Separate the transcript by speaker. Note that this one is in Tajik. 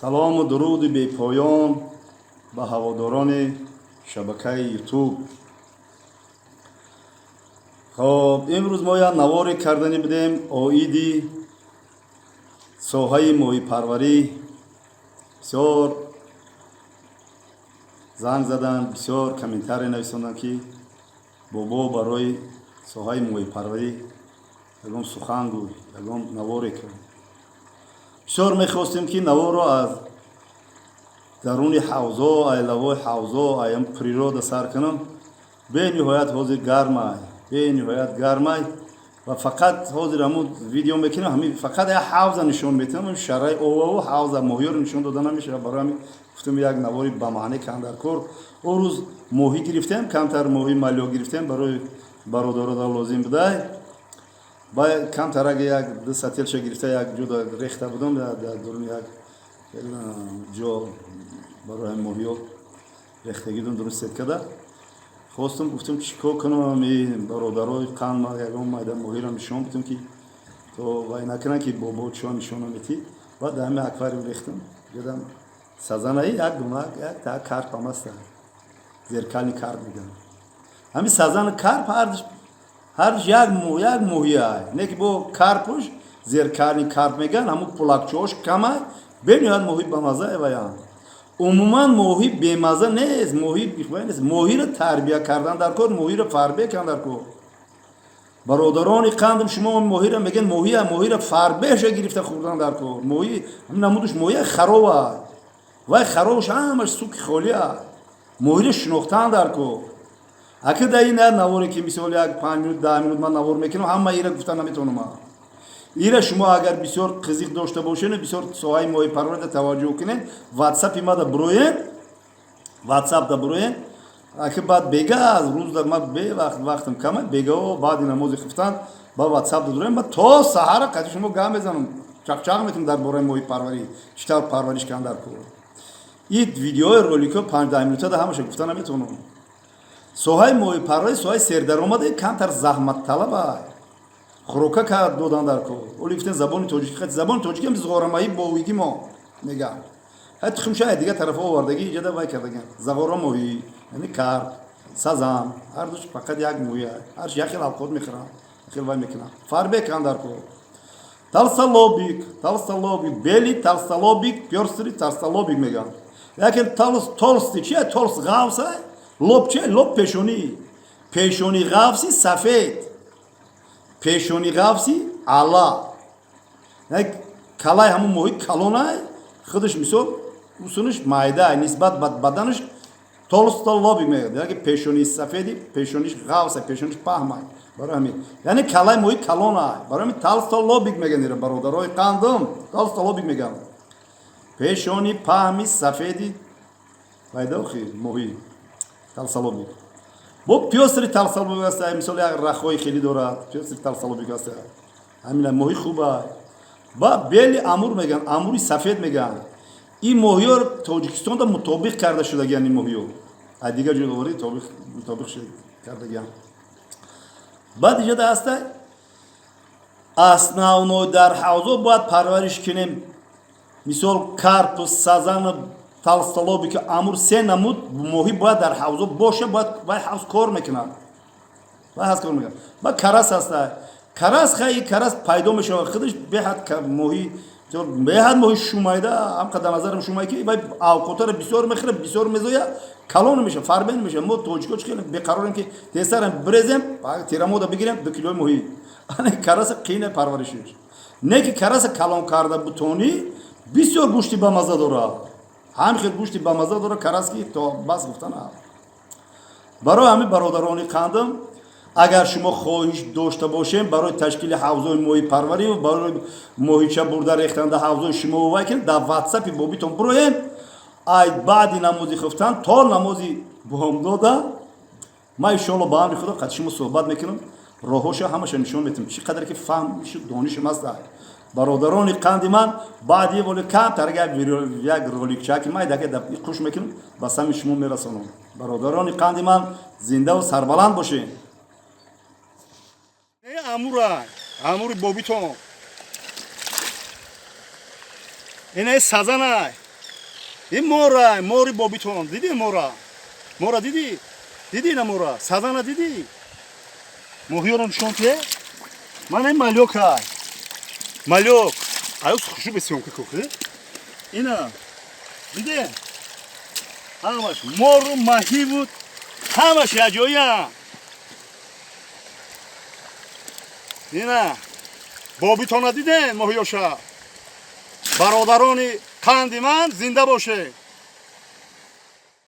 Speaker 1: Салому дуруди бепоён ба ҳаводорони шабакаи Ютуб. Хоб, имрӯз мо як наворе кардани будем оиди соҳаи моҳипарварӣ. Бисёр занг заданд, бисёр комментарий нависонданд, ки бобо, барои соҳаи моҳипарварӣ ягон сухан гӯй, ягон наворе кун. Бисёр мехостем, ки наворро аз даруни ҳавзо, ай лавои ҳавзо, ай природа сар кунам. Бениҳоят ҳозир гармай, бениҳоят гармай ва фақат ҳозир ҳамун видео мекунам, ҳамин фақат як ҳавза нишон метиҳам, шараи оваву ҳавза, моҳиёро нишон дода намешавад. Барои ҳамин гуфтем, як навори ба маъне кам дар кор. О рӯз моҳӣ гирифтем, камтар моҳи малё гирифтем, барои бародарода лозим будай. Ба камтар як ду сателша гирифта, як ҷода рехта будам, дар дуруни як ҷо барои ҳамин моҳиё рехтагӣ будам, дуруст сеткада. Хостам, гуфтам, чӣ кор кунам, бародарои қанд, ягон майда моҳиро нишон бидам, ки то вай накунанд, ки бобо чиҳо нишон наметӣ. Баъд дар ҳамин аквариум рехтам, дидам, сазанаи як дуна, як та карп ҳам аста, зеркальный карп мегӯям. Ҳамин сазану карп ҳардуш як моҳия, не ки бо карпуш зеркальный карп мегӯянд, ҳамун пулакчош камай, бениҳоят моҳи бамаза ваянд. Умуман моҳӣ бемаза нест, моҳӣ нест. Моҳиро тарбия кардан дар кор, моҳиро фарбе кардан дар кор. Бародарони қандам, шумо моҳиро мегӯянд моҳия, моҳиро фарбеша гирифта хӯрдан дар кор. Моҳӣ намудуш моҳия харова, вай харовш ҳамаш суки холия. Моҳиро шинохтан дар кор. Ака, дар ин як наворе, ки мисол як 5 минут, 10 минут ман навор мекунам, ҳама ира гуфта наметавонам. Ира шумо агар бисёр қизиқ дошта бошед, бисёр соҳаи моҳипарварида таваҷҷӯҳ кунед, ватсапи мада буроен, ватсапда буроен. Аки баъд бега аз рӯз ма бевақт, вақтам кама, бегао баъди намози хуфтан ба ватсап дуроем, ба то саҳара қати шумо гап мезанам, чақчақ метунам дар бораи моҳипарварӣ, чӣ тавр парвариш кардан дар кор. И видеои роликҳо 5-10 минутада ҳамаша гуфта наметавонам. Соҳаи моҳипарварӣ соҳаи сердаромаде, камтар заҳматталаба, хӯрока кард додан дар кор. Оли гуфтен забони тоҷикӣ, забони тоҷикӣ ҳам зуғорамаи бовигӣ мо мегам. Ҳай тухмша дигар тарафа овардагӣ, иҷода вай кардаган. Зағора моҳӣ, яъне карп, сазан, ҳардуш фақат як моҳӣ, ҳарш як хел авқот мехӯранд, хел вай мекунанд. Фарбе кан дар кор. Толстолобик, толстолобик, белый толстолобик, пёстрый толстолобик мегам. Яке толстый чи? Толст ғафса, лоб чи? Лоб пешонӣ, пешонӣ ғафси сафед, пешони ғафси ала, калай ҳамун моҳи калонай, худаш мисол усунаш майда нисбат ба баданаш. Толстолобик мегӯяд, яке пешони сафеди, пешониш ғафса, пешониш паҳмай. Барои ҳамин, яъне калай моҳи калонай, барои ҳамин толстолобик мегӯянд ира. Бародарои қандум, толстолобик мегӯянд, пешони паҳми сафеди пайдохи моҳи толстолобик. Бо пёстрый толстолобик аст, мисол як рахҳои хеле дорад, пёстрый толстолобик аст, ҳамина моҳи хуба. Ба белый амур мегӯянд, амури сафед мегӯянд. Ин моҳиё Тоҷикистонда мутобиқ карда шудагиан, ин моҳиё аз дигар ҷой мутобиқ кардагиан. Баъд иҷода ҳаста, основной дар ҳавзо бояд парвариш кунем, мисол карпус, сазану толстолобики, амур, се намуд моҳӣ бояд дар ҳавзо боша, бояд вай ҳавз кор мекунад, вай ҳавз кор мекунад. Ба карась ҳаста, карась, хай, карась пайдо мешавад худаш, беҳад моҳӣ, беҳад моҳи шумайда, ҳамқа дар назарам шумай, ки вай авқотаро бисёр мехӯрад, бисёр мезоя, калон мешавад, фарбен мешавад. Мо тоҷико чӣ хеле беқарорем, ки тезтарам бирезем, тирамода бигирем 2 килои моҳӣ. Караса қийне парваришиш, не ки караса калон карда бутонӣ, бисёр гӯшти бамаза дорад, ҳам хел гӯшти бамаза дорад карас, ки то бас гуфтана. Барои ҳамин, бародарони қандам, агар шумо хоҳиш дошта бошем барои ташкили ҳавзои моҳипарварӣ, барои моҳича бурда рехтанда ҳавзои шумо вай кунед, дар ватсапи бобитон буроен. Ай баъди намози хуфтан то намози бомдода ман иншоалло ба амри Худо қад шумо суҳбат мекунам, роҳҳоша ҳамаша нишон метам, чӣ қадар ки фаҳмишу донишам аст. Бародарони қанди ман, баъди воли камтар як роликчаки майдаке қуш мекунам, ба сами шумо мерасонам. Бародарони қанди ман, зиндаву сарбаланд бошед.
Speaker 2: Амура, амури бобитон, ине сазанай.
Speaker 1: Ин мора, мори бобитон. Дидӣ мора? Мора дидӣ? Дидӣ на мора? Сазана дидӣ? Моҳиёро нишон тие? Мана ин малёка. Малёк. Аюс хушу бе съёмка кухи. Ина. Дидӣ? Ҳамаш мору маҳӣ буд. Ҳамаш якҷоя. Ина. Бобитона диден моҳиёша? Бародарони қанди ман, зинда боше.